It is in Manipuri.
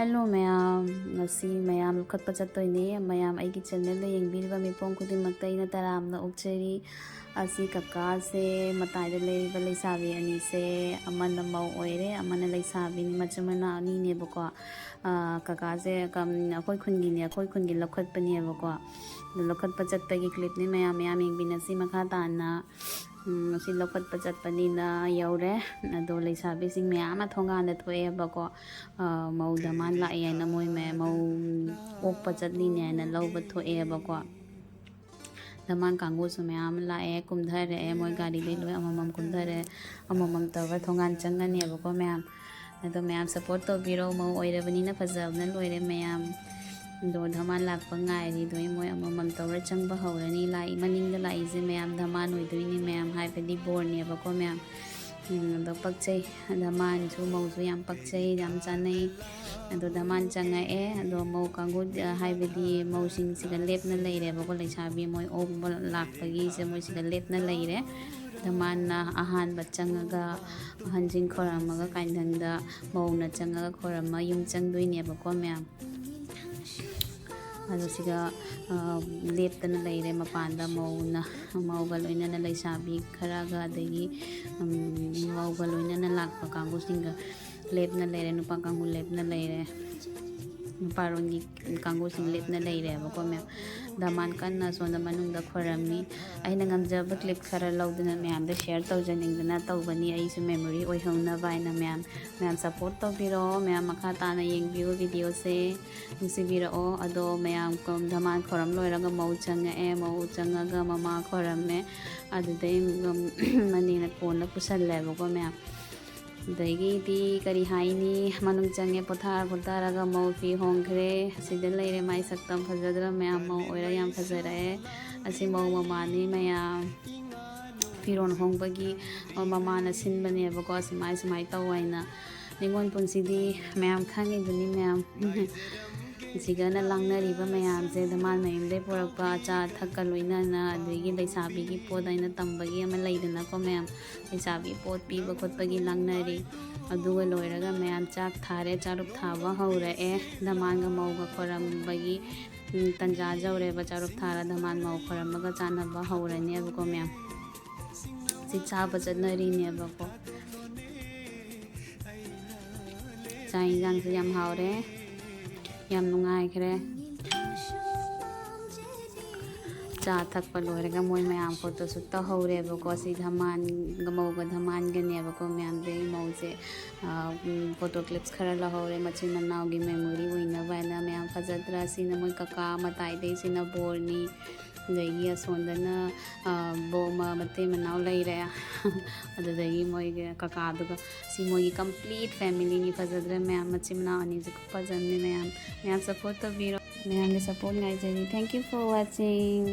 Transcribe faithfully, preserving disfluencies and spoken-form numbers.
Hello ꯃꯌꯥꯝ, ꯉꯁꯤ ꯃꯌꯥꯝ ꯂꯧꯈꯠꯄ ꯆꯠꯇꯣꯏꯅꯦ꯫ ꯃꯌꯥꯝ ꯑꯩꯒꯤ channelꯗ ꯌꯦꯡꯕꯤꯔꯤꯕ ꯃꯤꯄꯨꯝ ꯈꯨꯗꯤꯡꯃꯛꯇ ꯑꯩꯅ ꯇꯔꯥꯝꯅ ꯑꯣꯛꯆꯔꯤ꯫ ꯑꯁꯤ ꯀꯀꯥꯁꯦ ꯃꯇꯥꯏꯗ ꯂꯩꯔꯤꯕ ꯂꯩꯁꯥꯕꯤ ꯑꯅꯤꯁꯦ, ꯑꯃꯅ ꯃꯧ ꯑꯣꯏꯔꯦ, ꯑꯃꯅ ꯂꯩꯁꯥꯕꯤꯅꯤ, ꯃꯆꯤꯟ ꯃꯅꯥꯎ ꯑꯅꯤꯅꯦꯕꯀꯣ꯫ ꯑꯥ, ꯀꯀꯥꯁꯦ ꯀꯝ-, ꯑꯩꯈꯣꯏ ꯈꯨꯟꯒꯤꯅꯦ, ꯑꯩꯈꯣꯏ ꯈꯨꯟꯒꯤ ꯂꯧꯈꯠꯄꯅꯦꯕꯀꯣ꯫ ꯑꯗꯣ ꯂꯧꯈꯠꯄ ꯆꯠꯄꯒꯤ clipꯅꯤ ꯃꯌꯥꯝ, ꯃꯌꯥꯝ ꯌꯦꯡꯕꯤꯅꯁꯤ ꯃꯈꯥ ꯇꯥꯅ꯫ ꯎꯝ, ꯁꯤ ꯂꯧꯈꯠꯄ ꯆꯠꯄꯅꯤꯅ ꯌꯧꯔꯦ꯫ ꯑꯗꯣ ꯂꯩꯁꯥꯕꯤꯁꯤꯡ ꯃꯌꯥꯝ ꯑꯃ ꯊꯣꯡꯒꯥꯟꯗ ꯊꯣꯛꯑꯦꯕꯀꯣ꯫ ꯑ, ꯃꯧ ꯗꯃꯥꯟ ꯂꯥꯛꯑꯦ ꯍꯥꯏꯅ ꯃꯣꯏ ꯃꯌꯥꯝ ꯃꯧ ꯑꯣꯛꯄ ꯆꯠꯂꯤꯅꯦ ꯍꯥꯏꯅ ꯂꯧꯕ ꯊꯣꯛꯑꯦꯕꯀꯣ꯫ ꯗꯃꯥꯟ ꯀꯥꯡꯕꯨꯁꯨ ꯃꯌꯥꯝ ꯑꯃ ꯂꯥꯛꯑꯦ, ꯀꯨꯝꯊꯔꯛꯑꯦ, ꯃꯣꯏ ꯒꯥꯔꯤꯗꯩ ꯂꯣꯏ ꯑꯃꯃꯝ ꯀꯨꯝꯊꯔꯦ, ꯑꯃꯃꯝ ꯇꯧꯔꯒ ꯊꯣꯡꯒꯥꯟ ꯆꯪꯉꯅꯦꯕꯀꯣ ꯃꯌꯥꯝ꯫ ꯑꯗꯣ ꯃꯌꯥꯝ support ꯇꯧꯕꯤꯔꯣ, ꯃꯧ ꯑꯣꯏꯔꯕꯅꯤꯅ ꯐꯖꯕꯅ ꯂꯣꯏꯔꯦ ꯃꯌꯥꯝ꯫ ꯑꯗꯣ ꯙꯃꯥꯟ ꯂꯥꯛꯄ ꯉꯥꯏꯔꯤ, ꯑꯗꯨꯒꯤ ꯃꯣꯏ ꯑꯃꯃꯝ ꯇꯧꯔ ꯆꯪꯕ ꯍꯧꯔꯅꯤ꯫ ꯂꯥꯛꯏ, ꯃꯅꯤꯡꯗ ꯂꯥꯛꯏꯁꯦ ꯃꯌꯥꯝ ꯙꯃꯥꯟ ꯑꯣꯏꯗꯣꯏꯅꯤ ꯃꯌꯥꯝ, ꯍꯥꯏꯕꯗꯤ ꯕꯣꯔꯅꯦꯕꯀꯣ ꯃꯌꯥꯝ꯫ ꯎꯝ, ꯑꯗꯣ ꯄꯛꯆꯩ, ꯙꯃꯥꯟꯁꯨ ꯃꯧꯁꯨ ꯌꯥꯝ ꯄꯛꯆꯩ, ꯌꯥꯝ ꯆꯥꯟꯅꯩ꯫ ꯑꯗꯣ ꯙꯃꯥꯟ ꯆꯪꯉꯛꯑꯦ, ꯑꯗꯣ ꯃꯧ ꯀꯥꯡꯕꯨ, ꯍꯥꯏꯕꯗꯤ ꯃꯧꯁꯤꯡꯁꯤꯒ ꯂꯦꯞꯅ ꯂꯩꯔꯦꯕꯀꯣ, ꯂꯩꯁꯥꯕꯤ ꯃꯣꯏ ꯑꯣꯛꯄ ꯂꯥꯛꯄꯒꯤꯁꯦ ꯃꯣꯏꯁꯤꯒ ꯂꯦꯞꯅ ꯂꯩꯔꯦ꯫ ꯙꯃꯥꯟꯅ ꯑꯍꯥꯟꯕ ꯆꯪꯉꯒ ꯑꯍꯟꯁꯤꯡ ꯈꯣꯏꯔꯝꯃꯒ ꯀꯥꯏꯅꯊꯪꯗ ꯃꯧꯅ ꯆꯪꯉꯒ ꯈꯣꯏꯔꯝꯃ ꯌꯨꯝ ꯆꯪꯗꯣꯏꯅꯦꯕꯀꯣ ꯃꯌꯥꯝ꯫ ꯑꯗꯣ ꯁꯤꯗ, ꯑ, ꯂꯦꯞꯇꯅ ꯂꯩꯔꯦ ꯃꯄꯥꯟꯗ ꯃꯧꯅ, ꯃꯧꯒ ꯂꯣꯏꯅꯅ ꯂꯩꯁꯥꯕꯤ ꯈꯔꯒ ꯑꯗꯒꯤ, ꯎꯝ, ꯃꯧꯒ ꯂꯣꯏꯅꯅ ꯂꯥꯛꯄ ꯀꯥꯡꯕꯨꯁꯤꯡꯒ ꯂꯦꯞꯅ ꯂꯩꯔꯦ, ꯅꯨꯄꯥ ꯀꯥꯡꯕꯨ ꯂꯦꯞꯅ ꯂꯩꯔꯦ, ꯅꯨꯄꯥꯔꯣꯝꯒꯤ ꯀꯥꯡꯕꯨꯁꯤꯡ ꯂꯦꯞꯅ ꯂꯩꯔꯦꯕꯀꯣ ꯃꯌꯥꯝ꯫ ꯗꯃꯥꯟ ꯀꯟꯅ ꯁꯣꯝꯗ ꯃꯅꯨꯡꯗ ꯈꯣꯏꯔꯝꯃꯤ꯫ ꯑꯩꯅ ꯉꯝꯖꯕ clip ꯈꯔ ꯂꯧꯗꯨꯅ ꯃꯌꯥꯝꯗ share ꯇꯧꯖꯅꯤꯡꯗꯅ ꯇꯧꯕꯅꯤ, ꯑꯩꯁꯨ memory ꯑꯣꯏꯍꯧꯅꯕ ꯍꯥꯏꯅ ꯃꯌꯥꯝ꯫ ꯃꯌꯥꯝ support ꯇꯧꯕꯤꯔꯣ, ꯃꯌꯥꯝ ꯃꯈꯥ ꯇꯥꯅ ꯌꯦꯡꯕꯤꯌꯨ videoꯁꯦ, ꯅꯨꯡꯁꯤꯕꯤꯔꯛꯑꯣ꯫ ꯑꯗꯣ ꯃꯌꯥꯝ ꯀꯝ-, ꯙꯃꯥꯟ ꯈꯣꯏꯔꯝ ꯂꯣꯏꯔꯒ ꯃꯧ ꯆꯪꯉꯛꯑꯦ, ꯃꯧ ꯆꯪꯉꯒ ꯃꯃꯥ ꯈꯣꯏꯔꯝꯃꯦ, ꯑꯗꯨꯗꯩ ꯃꯅꯦꯅ ꯀꯣꯟꯅ ꯄꯨꯁꯜꯂꯦꯕꯀꯣ ꯃꯌꯥꯝ꯫ ꯑꯗꯒꯤꯗꯤ ꯀꯔꯤ ꯍꯥꯏꯅꯤ, ꯃꯅꯨꯡ ꯆꯪꯉꯦ, ꯄꯣꯊꯥꯔ ꯈꯣꯠꯊꯔꯒ ꯃꯧ ꯐꯤ ꯍꯣꯡꯈ꯭ꯔꯦ꯫ ꯑꯁꯤꯗ ꯂꯩꯔꯦ, ꯃꯥꯏ ꯁꯛꯇꯝ ꯐꯖꯗ꯭ꯔ ꯃꯌꯥꯝ, ꯃꯧ ꯑꯣꯏꯔ ꯌꯥꯝ ꯐꯖꯔꯛꯑꯦ꯫ ꯑꯁꯤ ꯃꯧ ꯃꯃꯥꯅꯤ ꯃꯌꯥꯝ꯫ ꯐꯤꯔꯣꯜ ꯍꯣꯡꯕꯒꯤ ꯃꯃꯥꯅ ꯁꯤꯟꯕꯅꯦꯕꯀꯣ, ꯁꯨꯃꯥꯏ ꯁꯨꯃꯥꯏ ꯇꯧ ꯍꯥꯏꯅ꯫ ꯅꯤꯉꯣꯜ ꯄꯨꯟꯁꯤꯗꯤ ꯃꯌꯥꯝ ꯈꯪꯉꯤꯗꯨꯅꯤ ꯃꯌꯥꯝ꯫ ꯁꯤꯒꯅ ꯂꯥꯡꯅꯔꯤꯕ ꯃꯌꯥꯝꯁꯦ ꯙꯃꯥꯟ ꯃꯌꯨꯝꯗꯩ ꯄꯨꯔꯛꯄ ꯑꯆꯥ ꯑꯊꯛꯀ ꯂꯣꯏꯅꯅ, ꯑꯗꯒꯤ ꯂꯩꯁꯥꯕꯤꯒꯤ ꯄꯣꯠ ꯍꯥꯏꯅ ꯇꯝꯕꯒꯤ ꯑꯃ ꯂꯩꯗꯅꯀꯣ ꯃꯌꯥꯝ, ꯂꯩꯁꯥꯕꯤ ꯄꯣꯠ ꯄꯤꯕ ꯈꯣꯠꯄꯒꯤ ꯂꯥꯡꯅꯔꯤ꯫ ꯑꯗꯨꯒ ꯂꯣꯏꯔꯒ ꯃꯌꯥꯝ ꯆꯥꯛ ꯊꯥꯔꯦ, ꯆꯥꯔꯨꯛ ꯊꯥꯕ ꯍꯧꯔꯛꯑꯦ꯫ ꯙꯃꯥꯟꯒ ꯃꯧꯒ ꯈꯣꯏꯔꯝꯕꯒꯤ, ꯎꯝ, ꯇꯟꯖꯥ ꯌꯧꯔꯦꯕ꯫ ꯆꯥꯔꯨꯛ ꯊꯥꯔ ꯙꯃꯥꯟ ꯃꯧ ꯈꯣꯏꯔꯝꯃꯒ ꯆꯥꯅꯕ ꯍꯧꯔꯅꯦꯕꯀꯣ ꯃꯌꯥꯝ꯫ ꯁꯤ ꯆꯥꯕ ꯆꯠꯅꯔꯤꯅꯦꯕꯀꯣ꯫ ꯆꯥꯛ ꯌꯦꯟꯁꯥꯡꯁꯨ ꯌꯥꯝ ꯍꯥꯎꯔꯦ, ꯌꯥꯝ ꯅꯨꯡꯉꯥꯏꯈ꯭ꯔꯦ꯫ ꯆꯥ ꯊꯛꯄ ꯂꯣꯏꯔꯒ ꯃꯣꯏ ꯃꯌꯥꯝ ꯐꯣꯇꯣ ꯁꯨꯠ ꯇꯧꯍꯧꯔꯦꯕꯀꯣ꯫ ꯁꯤ ꯙꯃꯥꯟꯒ ꯃꯧꯒ ꯙꯃꯥꯟꯒꯅꯦꯕꯀꯣ ꯃꯌꯥꯝꯁꯦ꯫ ꯃꯧꯁꯦ ꯐꯣꯇꯣ ꯀ꯭ꯂꯤꯞꯁ ꯈꯔ ꯂꯧꯍꯧꯔꯦ ꯃꯆꯤꯟ ꯃꯅꯥꯎꯒꯤ ꯃꯦꯃꯣꯔꯤ ꯑꯣꯏꯅꯕ ꯍꯥꯏꯅ꯫ ꯃꯌꯥꯝ ꯐꯖꯗ꯭ꯔꯥ? ꯁꯤꯅ ꯃꯣꯏ ꯀꯀꯥ ꯃꯇꯥꯏꯗꯩꯁꯤꯅ ꯕꯣꯔꯅꯤ, ꯑꯗꯒꯤ ꯑꯁꯣꯝꯗꯅ ꯕꯣꯃ ꯃꯇꯩ ꯃꯅꯥꯎ ꯂꯩꯔꯦ꯫ ꯑꯗꯨꯗꯒꯤ ꯃꯣꯏꯒꯤ ꯀꯀꯥꯗꯨꯒ꯫ ꯁꯤ ꯃꯣꯏꯒꯤ ꯀꯝꯄ꯭ꯂꯤꯠ ꯐꯦꯃꯤꯂꯤꯅꯤ꯫ ꯐꯖꯗ꯭ꯔꯥ ꯃꯌꯥꯝ? ꯃꯆꯤꯟ ꯃꯅꯥꯎ ꯑꯅꯤꯁꯦ ꯈꯨꯐꯖ ꯑꯃꯅꯤ ꯃꯌꯥꯝ꯫ ꯃꯌꯥꯝ ꯁꯞꯄꯣꯔꯠ ꯇꯧꯕꯤꯔꯣ꯫ ꯃꯌꯥꯝꯒꯤ support ꯉꯥꯏꯖꯔꯤ꯫ Thank you for watching.